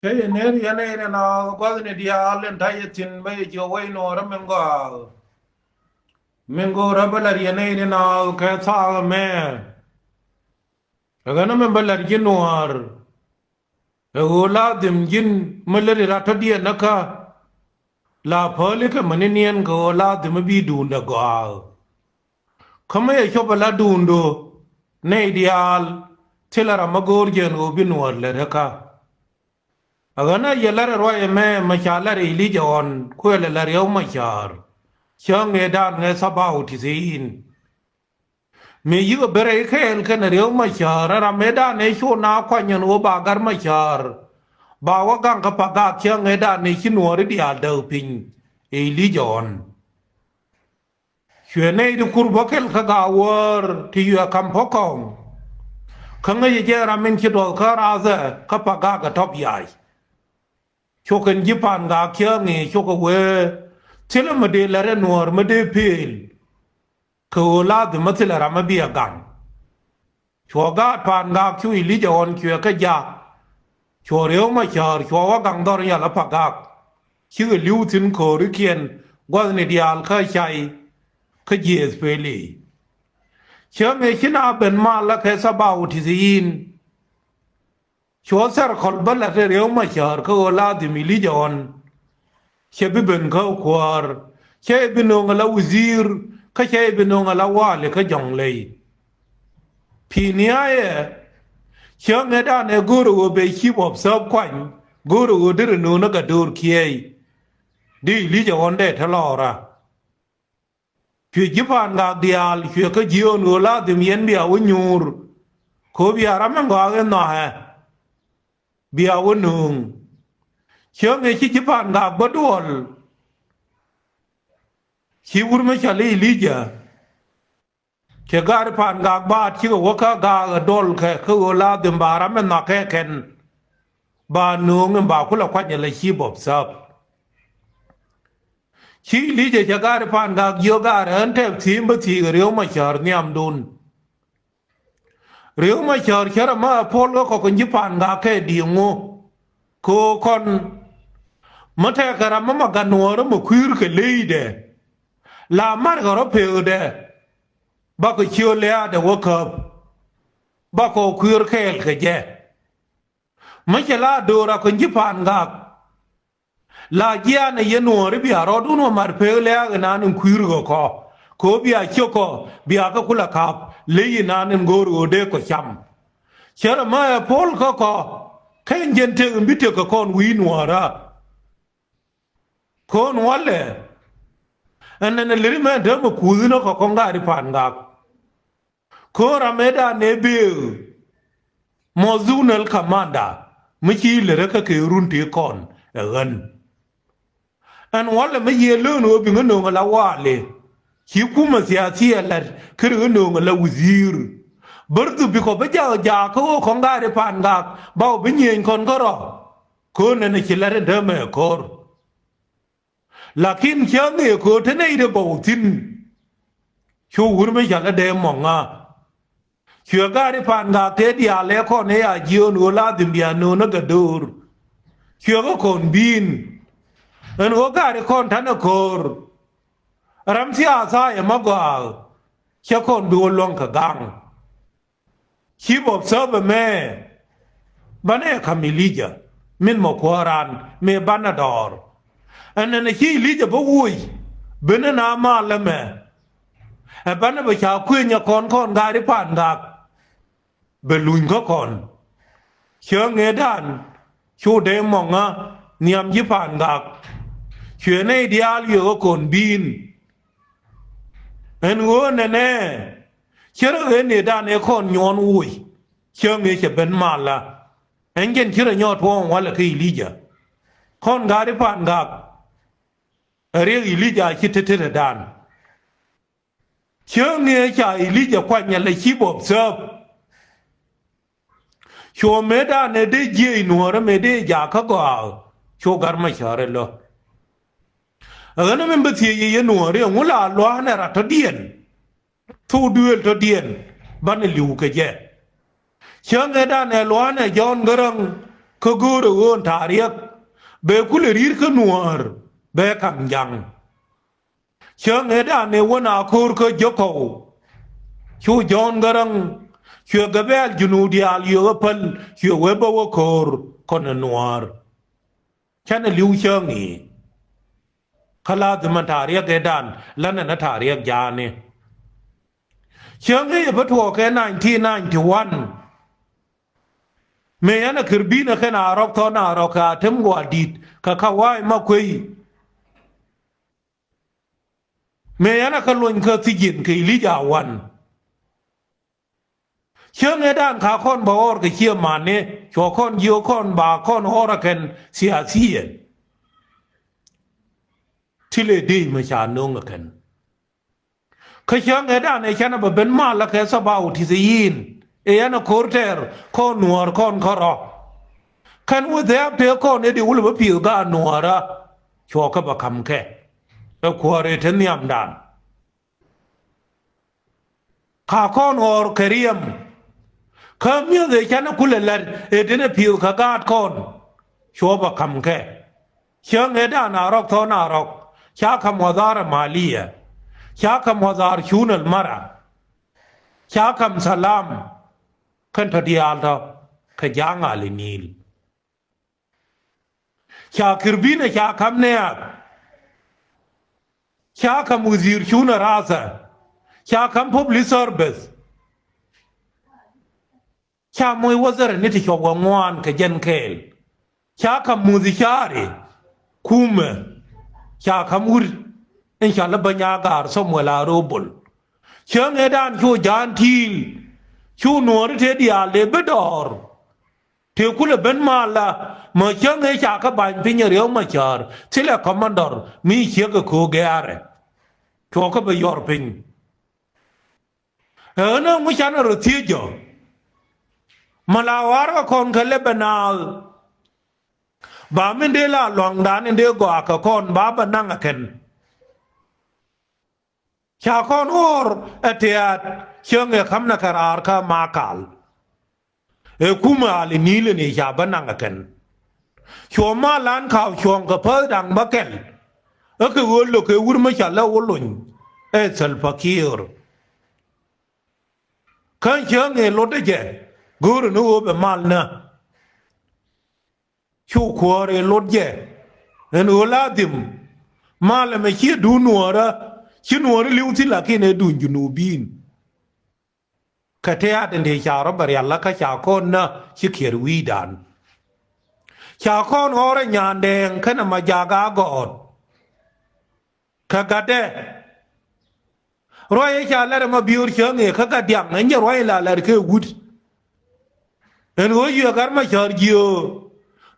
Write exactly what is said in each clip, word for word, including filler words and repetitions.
Kä yɛ ner yɛn ɛ yɛn a gua̱thni diaal in ta̱yɛ thi̱n bä yɛ jiɔ wec nuɔɔrä min gɔaa. Min go̱o̱rä bä la̱r yɛn ɛ yɛn a kɛ thaak ɛmɛ. Ɛ ɣän min bä la̱r ji̱ nuɔɔr. Ɛ ɣöö la dhim ji̱n mi lät i̱ rat tɔ̱diɛn näkä. La päli kɛ mäni niɛn kɛ ɣöö la dhim mi bi duundɛ gɔaa. Kä mi yɛ cop ala duundu nɛy diaal thilɛ ram mi go̱o̱r jɛn ɣöö bi nuɔɔr lät ɛ kä. Ɛ ɣän a yɛ lar ɛ ruac ɛmɛ mɛ ca lar ɛ Ilijɛ ɣɔn kuɛl ɛ lar yɛw mɛ cäär. Cä ŋëëdan ŋɛ thabaw ti thiin. Mi yikɛ bërɛ i̱ kɛɛl kɛnɛ riew mɛ cäär ɛ ram mëëdan ëë cu na kuany ɛn ɣöö ba gar mɛ cäär. Ba wä gaŋ kä pa gak cä ŋëëdan ëë ci nuɔɔri diaal däk piny ɛ Ilijɛ ɣɔn. Cuɛ nɛy ti kur bä kɛl kä gaawäär ti yuɛ ka̱m pä kɔ̱ŋ. Kä ŋäcɛ jɛ ram min ci duɔth kä rathɛ kä pa gak ɛ tɔp yac. Cukɛn ji̱ pa̱a̱n gak ciɛ ŋi̱i̱c cukɛ wee thilɛ mi dee lät ɛ nuɔ̱ɔ̱r mi dee pëël. Kɛ ɣöö la dhim mi thilɛ ram mi bi ɛ gaŋ. Cuɔ gaat pa̱a̱n gak cu Ilijɛ ɣɔn cuɛ kä jak. Cuɔ riew mɛ cäär cuɔ wä gaŋ dhɔr yal ɛ pa gak. Cikɛ li̱w thi̱n ko̱o̱rikiɛn gua̱thni diaal kä cay kä jiɛth peli. Cä mëë ci na ben mal la kɛ thabaw ti thiin. Cuɔ thɛr kɔl bä la̱t ɛ riew mɛ cäär kä ɣöö la dhim Ilijɛ ɣɔn. Cɛ bi ben kä kuäär cɛ bi no̱o̱ŋ ala wudhiir kä cɛ bi no̱o̱ŋ ala waali kä jɔ̱ŋ ley. Pi̱i̱n ni ayɛ cä ŋetdan ɛ go̱o̱r ɛ ɣöö bɛ cip ɔp thäp kuany go̱o̱r ɛ ɣöö derɛ no̱o̱n ɛ gat do̱r kiɛɛy. Di Ilijɛ ɣɔn dee te lɔɔra. Cuɛ ji̱ pa̱a̱n gak diaal cuɛ kä jiöön ɣöö la dhim yɛn bia wä nyuur. Kɛ ɣöö bia ram ɛn gɔaa in nhɔaɛ bia wä nööŋ. Cäŋ ëë ci ji̱ pa̱a̱n gak bä duɔl. Ci wur mi cɔl i̱ Ilijä. Cɛ gaari pa̱a̱n gak baat cikɛ wä kä gak ɛ duɔl kɛ kä ɣöö la dhim ba ram ɛn nhɔakɛ kɛn. Ba nööŋ in ba kulɛ kuany ɛ la cip ɔp thäp. Ci Ilijä cɛ gaari pa̱a̱n gak jiök gaari ɣän tɛp thi̱i̱m bä thi̱i̱k ɛ riew mɛ cäär nhiamdun. Riew mɛ cäär cärɛ mä ɛ puɔl kä kɔk in ji̱ pa̱a̱n gak kɛ di̱i̱ŋu. Kɛ ɣöö kɔn mä tɛkɛ ram mä ma gat nuɔɔrä mä kui̱r kɛ leydɛ. La markɛ rɔ pekdɛ. Bakɔ ciö lɛ̈ɛ̈dɛ wä käp. Bakɔ kui̱r kɛɛl kɛ jɛ. Mä cɛ la do̱r a kɔn ji̱ pa̱a̱n gak. La jianɛ yɛ nuɔɔri bia rɔɔdun wä mat pek lɛ̈ɛ̈k inan in kui̱r kɛ kɔ. Kɛ ɣöö bia ciök kɔ bia kä kulɛ ka̱p ley inan in go̱o̱r ɣöö dee kɔ cam. Cärɛ mä ɛ puɔl kä kɔ kɛn jɛn tëk in bi tëk kɛ kɔn wi̱i̱ nuɔɔrä. Ko̱n walɛ ɛn nɛn ɛ liri mɛn dämɛ kuuth inɔ kɛ kɔŋ gaari pa̱a̱n gak. Ko̱n ram ëëdan ëë bëë mɔ dhunal kamanda mi ci lirä kä kɛ run tëë kɔn ɛ ɣän. Ɛn walɛ mi yiëë lön ɣöö biŋä nööŋ ala waali. Ci kumɛ thiathi ɛ la̱t kä riŋä nööŋ ala wudhiir. Bär dhup bikɔ bi jak jaak kä ɣöö kɔŋ gaari pa̱a̱n gak ba wä bi nyiëëny kɔn kärɔ̱. Ko̱n ɛn ɛ ci la̱t ɛn dämɛ ɛ ko̱r. Lakin cä ŋëë köö te nɛy dee gɔw thi̱n. Cu wur mi cɔal i̱ dee mɔŋä. Cuɛ gaari pa̱a̱n gak tëë diaal ëë kɔn ëë a jiöön ɣöö la dhim bia nööŋ ɛ gat do̱r. Cuɛ kä kɔn bi̱i̱n. Ɛn ɣöö gaari kɔn ta̱nɛ köör. Ram thiaatha yɛ mä gɔaa. Cä kɔn bi wä luäŋ kɛ ga̱ŋ. Cip ɔp thäpɛ mɛ banɛ kam Ilijä min mɔ kuääran mëë banɛ dɔɔr. Ɛn ɛn ɛ ci Ilijä bä woc benɛ na mal ɛmɛ. Ɛ banɛ bɛ ca kuëny ɛ kɔn kɔn gaari pa̱a̱n gak. Bɛ luny kä kɔn. Cä ŋëëdan cu dee mɔŋä nhiam ji̱ pa̱a̱n gak. Cuɛ nɛy diaal yio̱k ɛ kɔn bi̱i̱n. Ɛn ɣöö nɛnɛ cärɛ ɣöö nëëdan ëë kɔn nyuɔ̱ɔ̱n woc. Cäŋ ëë cɛ ben malä. Ɛn jɛn ci rɔ nyɔɔt tuɔɔŋ walɛ kä Ilijä. Kɔn gaari pa̱a̱n gak. Ɛ riɛk Ilijä ci tetetɛ dan. Cäŋ ëë ca Ilijä kuany ala cip ɔp thäp. Cu mëëdan ëë dee jiëëc nuɔɔrä mëë dee jaak kä gɔaa. Cu gar mɛ cäär ɛ lɔ. Ɛ ɣän min bä thiec yɛ yɛ nuɔɔri ɛŋu la lua̱a̱n ɛ rat tɔ̱diɛn. Thok duëël tɔ̱diɛn banɛ li̱w kɛ jɛ. Cäŋ ëëdan ɛ lua̱a̱n ɛ Jɔ̱ɔ̱n Gäräŋ. Kä go̱o̱rɛ ɣöö ɛn ta̱a̱ riɛk bɛ kulɛ ri̱i̱r kä Nuäär bɛ ka̱m ja̱ŋ. Cäŋ ëëdan ëë wä na ko̱r kä Jɔkɔw. Cu Jɔ̱ɔ̱n Gäräŋ, cuɛ gɛ bɛɛl Junub diaal, cuɛ wä päl, cuɛ wee bä wä ko̱r kɔn ɛ Nuäär. Canɛ li̱w cäŋ i̱ kä la dhimän ta̱a̱ riɛk ëëdan länɛ ni ta̱a̱ riɛk ja̱a̱ni. Cäŋ ëë bä tuɔɔk kɛ nineteen ninety-one. Mëë yɛn a kër bi̱i̱n ɛ kɛn a rɔk thɔn a rɔk kɛ a tem gua̱a̱r di̱t kɛ ka wa̱a̱ ma kuey. Mëë yɛn a kä luɔny kä thi̱ji̱n kɛ Ilija wan. Cäŋ ëëdan ka kɔn bä ɣɔr kɛ ciɛ mani, cuɔ kɔn jiö kɔn ba kɔn ɣɔr a kɛn siathiɛn. Ti lɛ dee mɛ ca no̱o̱ŋ a kɛn. Kä cäŋ ëëdan ëë canɛ bä ben mal a kɛ thabaw ti thi̱n. Ëë yɛn a ko̱r tɛɛr kɔn Nuäär kɔn kärɔ̱. Kɛn wä dhɛ̈ɛ̈p tëë kɔn ëë di wulɛ bä pi̱th gaat Nuäärä. Cuɔ kä bä ka̱m kɛ. Ɛ kuäär ëë te nhiamdan. Ka kɔn ɣɔr kɛ riɛm. Kä mi̱eth ëë canɛ kulɛ la̱t ëë denɛ pi̱th kä gaat kɔn. Cuɔ bä ka̱m kɛ. Cäŋ ëëdan a rɔk thɔn a rɔk. Ca ka̱m wadhaar ɛ maliɛ. Ca ka̱m wadhaar cun al mara. Ca ka̱m thalam. Kɛn tɔ diaal tɔ kɛ ja̱a̱ŋ al inil. Ca kër bi̱i̱n ɛ ca ka̱m nɛɛk. Ca ka̱m wudhiir cun ɛ rathɛ. Ca ka̱m public service. Ca moc wäthɛrɛ ni ti cuɔp kɛ ŋuan kɛ jɛn kɛɛl. Ca ka̱m muth caari kumɛ. Ca ka̱m wut in ca lä bä nyaagaar Samuel Arobol. Cäŋ ëëdan cu ja̱a̱n ti̱i̱l. Cu Nuääri tëë diaal dee bi dɔɔr. Tëë kulɛ ben malä mɛ cäŋ ëë ca kä ba̱ny piny ɛ Riek Machar thilɛ kɔmandɔr mi ciek ɛ köök gɛ̈ɛ̈rɛ. Cuɔ kä bɛ yɔr piny. Ɣän ɛ ŋu canɛ rɔ thiec jɔ. Mɛ la wa̱a̱r kɛ kɔn kɛ lɛ bɛ naath. Ba min dee la lua̱ŋdan in dee gɔaa kɛ kɔn ba bɛ naŋ ɛ kɛn. Ca kɔn ɣɔr ɛ tɛ̈t cäŋ ɛ ka̱m nɛ kɛ raar kä Makal. Ɛ kumɛ al inil in ca bä naŋ ɛ kɛn. Cuɔ mal an ka̱w cuɔ̱ɔ̱ŋ kɛ päth da̱ŋ bä kɛl. Ɛ kɛ ɣöö lo̱k kɛ wur mi ca lɛ wä lony ɛ Salva Kiir. Kä cäŋ ëë lotdä jɛ go̱o̱rä ni ɣöö bɛ mal nä. Cu kuäär ëë lot jɛ ɛn ɣöö la dhim mal ɛmɛ ciɛ duun Nuäärä. Ci Nuääri li̱w thi̱n lakin ëë duun Junubin. Kɛ tëë adɛn tëë ca rɔ bɛ rial la kä ca kɔn nä ci kiɛɛr wi̱i̱dan. Ca kɔn ɣɔr ɛ Nyandɛɛŋ kɛnɛ Majak Agɔɔt. Kä gatdɛ ruac ëë ca lɛr ɛmɔ biöör cäŋ ëë kä gat diaŋ ɛn jɛ ruac ëë la lɛr kɛ wut. Ɛn ɣöö yuɛ gat ma cäär jiöö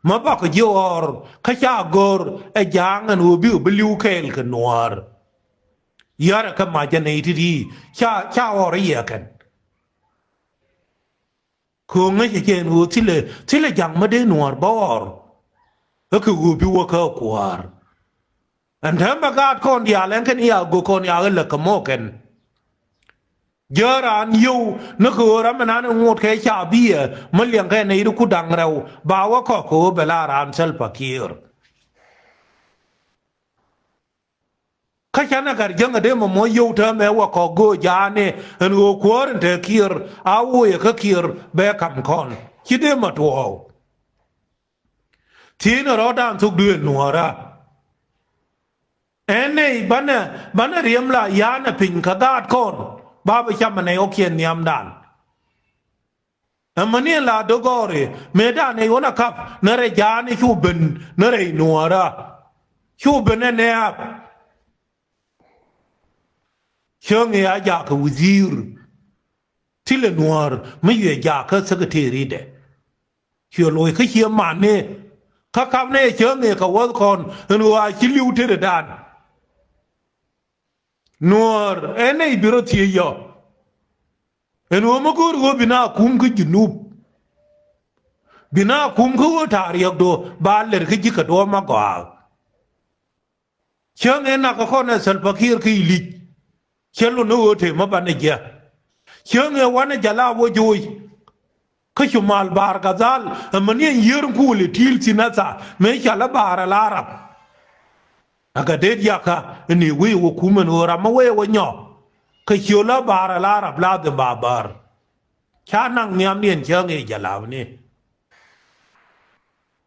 ma bak ji̱ ɣɔr kä ca gör ɛ ja̱a̱ŋ ɛn ɣöö bikɛ bi li̱w kɛɛl kɛ Nuäär. Yärɛ kä mac jɛ nɛy ti̱ti̱ ca ca ɣɔr ɛ yɛ kɛn. Kɛ ɣöö ŋäcɛ jɛ ɛn ɣöö thilɛ thilɛ ja̱ŋ mi dee Nuäär bä ɣɔr. Ɛ kɛ ɣöö bi wä kä kuäär. Ɛn täämɛ gaat kɔn diaal ɛn kɛn ya go̱o̱k kɔn ya ɣä lɛ kɛ mɔɔk kɛn. Jääk raan yio̱w ni kɛ ɣöö ram ɛnan ɛ ŋot kɛ ca biɛ mi liɛŋkɛ nɛy ti ku da̱ŋ rɛw ba wä kɔk kɛ ɣöö bɛ la raan Salva Kiir. Kä canɛ gat jäŋä dee mɔ mɔ yio̱w täämɛ wä kɔk göök ja̱a̱ni ɛn ɣöö kuäär in te Kiir a woyɛ kä Kiir bɛ ka̱m kɔn ci dee mɔ tuɔɔk. Thiecnɛ rɔ̱dan thok duëël Nuäärä. Ɛn nɛy banɛ banɛ riɛm la ya̱a̱nɛ piny kɛ gaat kɔn ba bi camɛ nɛy ɣɔ̱kiɛn nhiamdan. Ɛmɛ ni ɛn la do̱gɔɔri mëëdan nɛy ɣɔ̱n a kap ni rɛy ja̱a̱ni cu ben ni rɛy Nuäärä. Cu ben ɛ nɛ̈ɛ̈p. Cäŋ ëë a jakä wudhiir. Thilɛ Nuäär mi yuɛ jakä thäkätëëridɛ. Cuɛ loc kä ciɛ mani kä kapnɛ cäŋ ëë kɛ wäth kɔn ɛn ɣöö a ci li̱w tetdan. Nuäär ɛn nɛy bi rɔ thiec yɔ ɛn ɣöö mi go̱o̱r ɣöö bi na kum kä Junub. Bi na kum kä ɣöö ta̱a̱ riɛkdu ba lɛr kä ji̱ kɛ duɔ̱ɔ̱p ma gɔaa. Cäŋ ëë nak kɛ kɔn ɛ Salva Kiir kä Ilic. Cɛ lun ni ɣöö tëë mä banɛ jiɛ. Cäŋ ëë wanɛ jɛ la wä joc. Kä cu mal Bahr el Ghazal, amäni ɛn yiër in kuul i̱ ti̱i̱l thi̱n ɛ thaa mëë cɔal i̱ Bahr el Arab. Ɛ kɛ det yakä ni wee wä kumɛ ɛn ɣöö ram mi wee wä nyɔk. Kä ciöl ɛ Bahr el Arab la dhim ba bär. Ca naŋ nhiamdiɛn cäŋ i̱ jɛ lapni.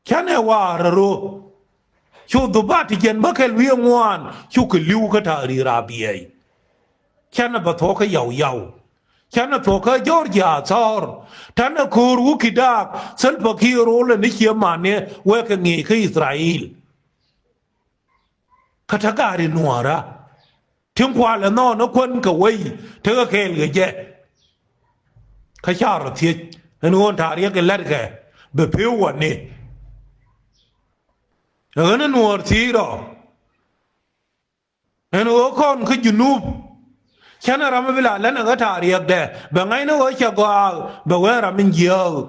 Cänɛ wa̱a̱ rɛ ro̱o̱. Cu dhubat ti jɛn bä kɛl wi̱i̱ ŋuan cukɛ li̱w kä ta̱a̱ ri̱i̱ rabiɛɛy. Cänɛ bä thuɔ̱kä yaw yaw. Cänɛ thuɔ̱kä Georgia thɔɔr. Tänɛ köör wä ki̱ daak Salva Kiir ro̱o̱lɛ ni cië mani wekɛ ŋi̱i̱c kä Ithrail. Kä te gaari nuɔ̱ɔ̱rä. Tin kualɛ nhɔɔn ɛ kuän kɛ wei tekɛ kɛɛl kɛ jɛ. Kä ca rɔ thiec ɛn ɣöö ta̱a̱ riɛk in la̱tkɛ bɛ pee wani. Ɛ ɣän in nuɔɔr thiec rɔ ɛn ɣöö kɔn kä Junub. Cänɛ ram mi bi la län ɛ ɣä ta̱a̱ riɛkdɛ bɛ ŋa̱cnɛ ɣöö cɛ gɔaa bɛ wee ram in jiääk.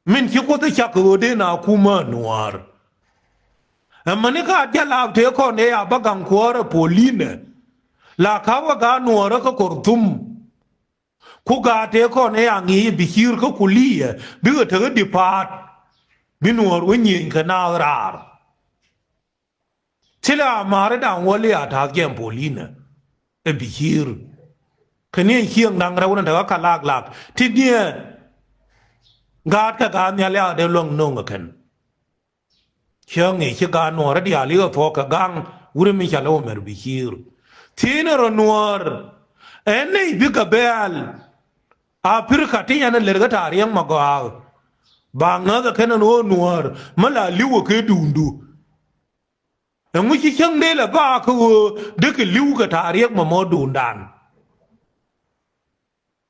Min ci Kuoth ɛ cak kɛ ɣöö dee na kumä nuäär. Ɛmäni ka jɛ laap tëë kɔn ëë a bä gaŋ kuäärä polinɛ. La ka̱pä gaat nuäärä kä Khartoum. Ku gaat tëë kɔn ëë a ŋi̱i̱c Bashir kä kuliyɛ bikɛ tekɛ dipaat. Bi nuäär wä nyieny kɛ naath raar. Thilɛ amaari da̱ŋ wäl i̱ a ta̱a̱th jɛn polinɛ ɛ Bashir. Kɛ ni ɛn cieŋ da̱ŋ rɛw ni tekɛ ka lak lak ti niɛ. Gaat kɛ gaat nhial i̱ a dee luäŋ no̱o̱ŋ ɛ kɛn. Cäŋ i̱ ci gaat nuɔɔr rɔ diaal i̱ ɣä thuɔ̱k kɛ ga̱ŋ wuri mi ca lɛ wä mɛr Bashir. Thi̱i̱nɛ rɔ nuäär ɛn nɛy bikɛ bɛɛl. Aprika ti yɛn ɛ lɛr kä ta̱a̱ riɛŋ ma gɔaa. Ba ŋäth ɛ kɛn ɛn ɣöö nuäär mi la li̱w ɛ kɛ duundu. Ɛŋu ci cäŋ dee lɛ ba kä ɣöö dee kɛ li̱w kɛ ta̱a̱ riɛk mɔmɔ duundan.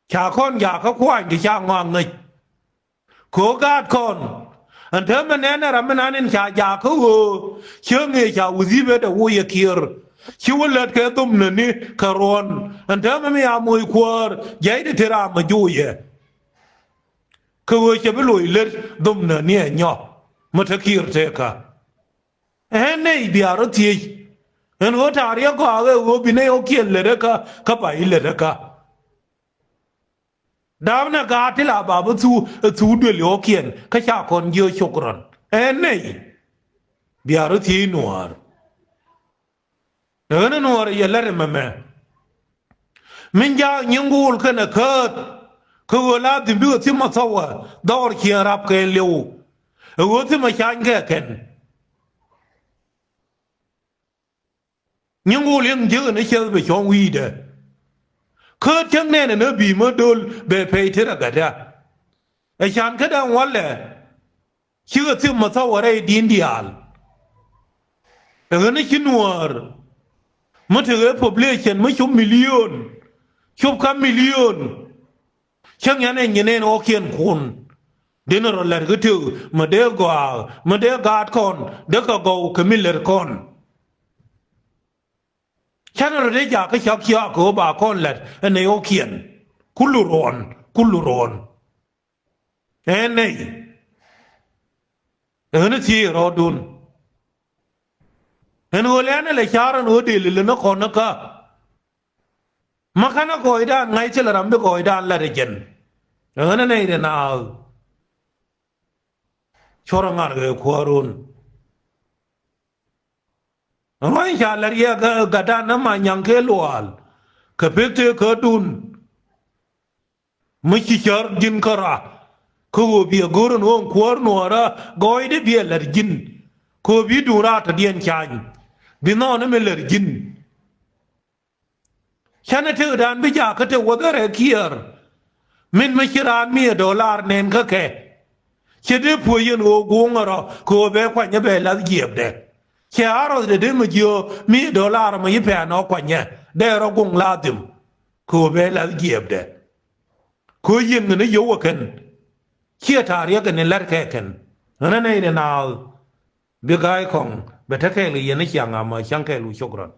Ca kɔn jakä kuany ti ca ŋɔak ŋäc. Kɛ ɣöö gaat kɔn ɛn täämɛ nɛnɛ ram mi nan in ca jakä ɣöö cäŋ ëë ca wudhi̱p ëë dee woc ɛ kiɛr. Ci wä lät kɛ dhom näni kɛ ruɔ̱n ɛn täämɛ mi a moc kuäär jiɛcdɛ te ram mi joc ɛ. Kɛ ɣöö cɛ bi loc lät dhom näni ɛ nyɔk mi te kiɛr tekä. Ɛn nɛy bia rɔ thiec ɛn ɣöö ta̱a̱ riɛk gɔaa ɣɛ ɣöö bi nɛy ɣɔ̱kiɛn lät ɛ kä kä ba i̱ lät ɛ kä. Daapnɛ gaat ti la ba bi thuu ɛ thuu duël ɣɔ̱kiɛn kä ca kɔn jiö cok rɔn. Ɛn nɛy bia rɔ thiec nuäär. Ɛ ɣän nuɔɔr yɛ lɛr ɛmɛmɛ. Min jaak nyiŋ guul kɛnɛ kääth kä ɣöö la dhim bikɛ thimɛ thɔwɛ dhɔr ciɛŋ rap kɛn liw. Ɛ ɣöö thimɛ cany kɛ kɛn. Nyiŋ guul yɛn jiäk ɛn ɛ ciɛth bɛ cuɔ̱ŋ wi̱i̱dɛ. Kääth cäŋ nɛɛnɛ ni bi mä do̱l bɛ pɛy ti rɛ gatdä. Ɛ can kädɛ walɛ. Cikɛ thim mɛ thɔwɛ rɛy di̱n diaal. Ɛ ɣän ci nuäär mi tekɛ population mi cop million. Cop kä million. Cäŋ yɛn ɛ nyinɛn ɣɔ̱kiɛn kun. Dee ni rɔ lɛr kä tëk mi dee gɔaa mi dee gaat kɔn dee kɛ gɔw kɛ mi lɛr kɔn. Canɛ rɔ dee jakä cak ciaak kɛ ɣöö ba kɔn lɛt ɛn nɛy ɣɔ̱kiɛn. Kulu ruɔ̱n kulu ruɔ̱n. Ɛn nɛy. Ɛ ɣän thiec rɔɔdun. Ɛn ɣöö lɛn ɛ lɛ car ɛn ɣöö dee lilɛ ni kɔn ni kä. Ma känɛ gɔɔydan ŋa̱c thilɛ ram bi gɔɔydan lat ɛ jɛn. Ɛ ɣän ɛ nɛy rɛ naath. Cuɔrɛ ŋa̱r ɣöö kuäärun. Rua̱ny ca lɛr yɛ gatdan ni ma nyaŋ kɛ luaal kɛ pek tëë kädun. Mi ci cär ji̱n kära kä ɣöö biɛ go̱r ɛn ɣöö ɛn kuäär nuɔɔrä gɔɔydɛ biɛ lɛr ji̱n. Kä ɣöö bi duun raar tɔ̱diɛn cany bi nhɔɔni mi lɛr ji̱n. Canɛ tëkdan bi jakä te wäthɛ rɛ kiɛɛr. Min mi ci raan miɛ dɔlar nɛn kä kɛ. Cɛ dee puɔ̱c yɛn ɣöö guuŋ ɛ rɔ kɛ ɣöö bɛ kuanyä bɛ lath jiɛpdɛ. Cɛ a rɔth dee dee mi jiö miɛ dɔlar mɔ yi pɛn ɔ kuanyä dee rɔ guuŋ la dhim. Kɛ ɣöö bɛ lath jiɛpdɛ. Kɛ ɣöö yiëŋ ni yio̱w ɛ kɛn. Ciɛ ta̱a̱ riɛk ɛn in la̱t kɛ kɛn ɣän ɛ nɛy ni naath. Bi ga̱a̱c kɔŋ bɛ te kɛɛl kɛ yɛn ni ciaŋ ama cäŋ kɛɛl wu cok rɔn.